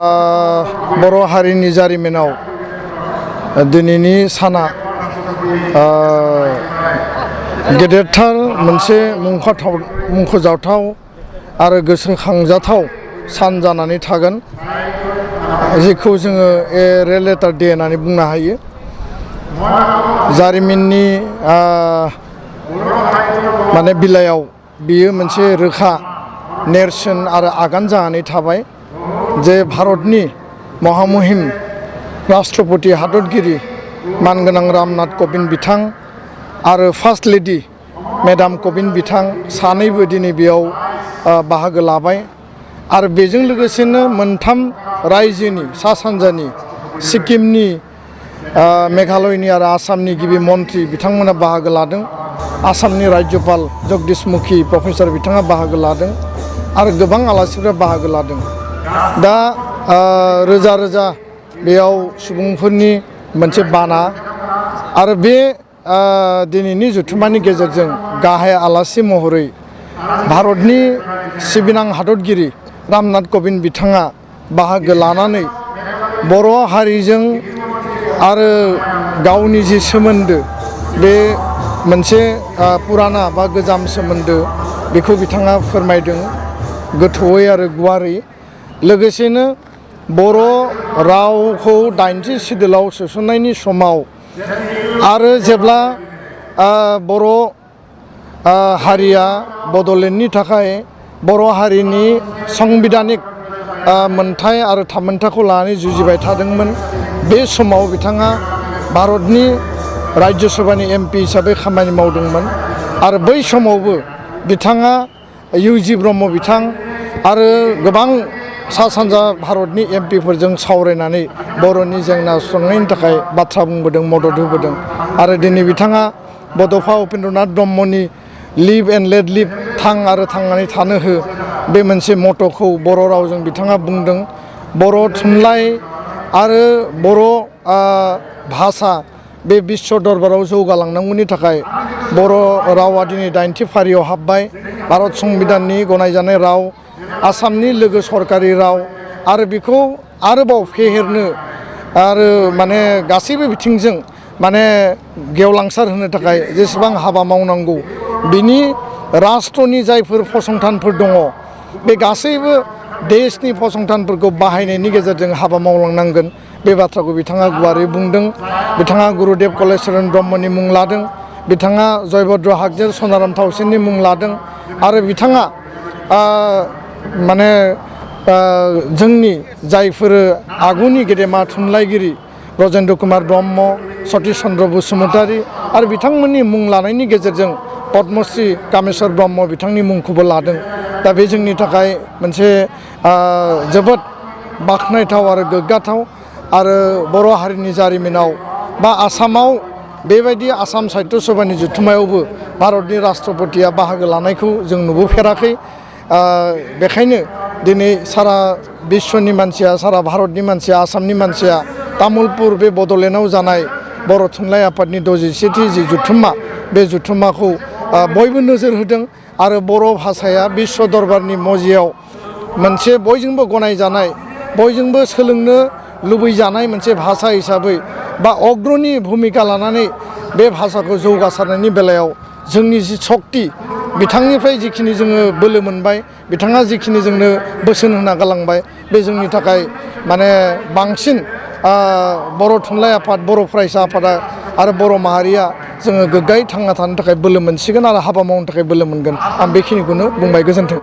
बर' हारिनि जारिमिनाव दिनैनि साना गेदेरथार मोनसे मुंख'जाथाव आरो गोसोखांजाथाव सान जानानै थागोन, जेखौ जोङो रेड लेटार डे होननानै बुंनो हायो। जारिमिननि माने बिलायाव बियो मोनसे रोखा नेरसोन आरो आगान जानानै थाबाय जे भारतनि महामहिम राष्ट्रपति हादरगिरि मानगोनां रामनाथ क'विंद बिथां आरो फार्स्ट लेडि मेडाम क'विंद बिथां सानैबो दिनै बेयाव बाहागो लाबाय। आरो बेजों लोगोसेनो मोनथाम रायजोनि सा सानजानि सिक्किमनि, मेघालयनि आरो आसामनि गिबि मन्थ्रि बिथांमोना बाहागो लादों। आसामनि राज्यपाल जगदीश मुखी प्रफेसर बिथाङा बाहागो लादों आरो गोबां आलासिफ्रा बाहागो लादों। दा रोजा रोजा बेयाव सुबुंफोरनि मोनसे बाना आरो बे दिनैनि जथुम्मानि गेजेरजों गाहाय आलासि महरै भारतनि सिबिनां हादरगिरि रामनाथ क'विंद बिथाङा बाहागो लानानै बर' हारिजों आरो गावनि जि सोमोन्दो, बे मोनसे पुराना बा गोजाम सोमोन्दो, बेखौ बिथाङा फोरमायदों गोथौयै आरो गुवारै। लोगोसेनो बर' रावखौ 80 सिदुलाव सोसननायनि समाव आरो जेब्ला बर' हारिया बड'लेण्डनि थाखाय बर' हारिनि संबिधानिक मोनथाय आरो थामोनथाखौ लानानै जुजिबाय थादोंमोन, बे समाव बिथाङा भारतनि राज्य सभानि MP हिसाबै खामानि मावदोंमोन। आरो बै समावबो बिथाङा UG ब्रह्म बिथां आरो गोबां सा सानजा भारतनि MP फोरजों सावरायनानै बर'नि जेंना सुस्रांनायनि थाखाय बाथ्रा बुंबोदों, मदद होबोदों। आरो दिनै बिथाङा बड'फा उपेन्द्रनाथ ब्रह्मनि लिभ एन्ड लेट लिभ, थां आरो थांनानै थानो हो, बे मोनसे मट'खौ बर' रावजों बिथाङा बुंदों। बर' थुनलाइ आरो बर' भाषा बे बिश्व दरबाराव जौगालांनांगौनि थाखाय बर' रावा दिनै 80 फारियाव हाबबाय। भारत संबिधाननि गनायजानाय राव, आसामनि लोगो सरकारि राव, आरो बेखौ आरोबाव फेहेरनो आरो माने गासैबो बिथिंजों माने गेवलांसार होनो थाखाय जेसेबां हाबा मावनांगौ, बिनि राष्ट्रनि जायफोर फसंथानफोर दङ, बे गासैबो देशनि फसंथानफोरखौ बाहायनायनि गेजेरजों हाबा मावलांनांगोन, बे बाथ्राखौ बिथाङा गुवारै बुंदों। बिथाङा गुरुदेव कलेश्वरन ब्रह्मनि मुं लादों, बिथाङा जयभद्र हागजेर सनाराम थावसेननि मुं लादों। आरो बिथाङा माने जोंनि जायफोर आगुनि गेदेमा थुनलाइगिरि ब्रजेन्द्र कुमार ब्रह्म, सतिश चन्द्र बसुमतारी आरो बिथांमोननि मुं लानायनि गेजेरजों पद्मश्री कामेश्वर ब्रह्म बिथांनि मुंखौबो लादों। दा बे जोंनि थाखाय मोनसे जोबोद बाख्नायथाव आरो गोग्गाथाव। आरो बर' हारिनि जारिमिनाव बा आसामाव बेबायदि आसाम साहित्य सभानि जथुम्मायावबो भारतनि राष्ट्रपतिया बाहागो लानायखौ जों नुबोफेराखै। बेखायनो दिनै सारा बिश्वनि मानसिया, सारा भारतनि मानसिया, आसामनि मानसिया तामुलपुर बे बड'लेण्डआव जानाय बर' थुनलाइ आफादनि 61थि जि जथुम्मा, बे जथुम्माखौ बयबो नोजोर होदों। आरो बर' भाषाया बिश्व दरबारनि मजियाव मोनसे बयजोंबो गनायजानाय, बयजोंबो सोलोंनो लुबैजानाय मोनसे भाषा हिसाबै बा अग्रणी भूमिका लानानै बे भाषाखौ जौगासारनायनि बेलायाव जोंनि जि सक्ति, बिथांनिफ्राय जिखिनि जोङो बोलो मोनबाय, बिथाङा जिखिनि जोंनो बोसोन होना गालांबाय, बे जोंनि थाखाय माने बांसिन बर' थुनलाइ आफाद, बर' फरायसा आफादा आरो बर' माहारिया जोङो गोग्गायै थांना थानो थाखाय बोलो मोनसिगोन आरो हाबा मावनो थाखाय बोलो मोनगोन। आं बेखिनिखौनो बुंबाय, गोजोन्थों।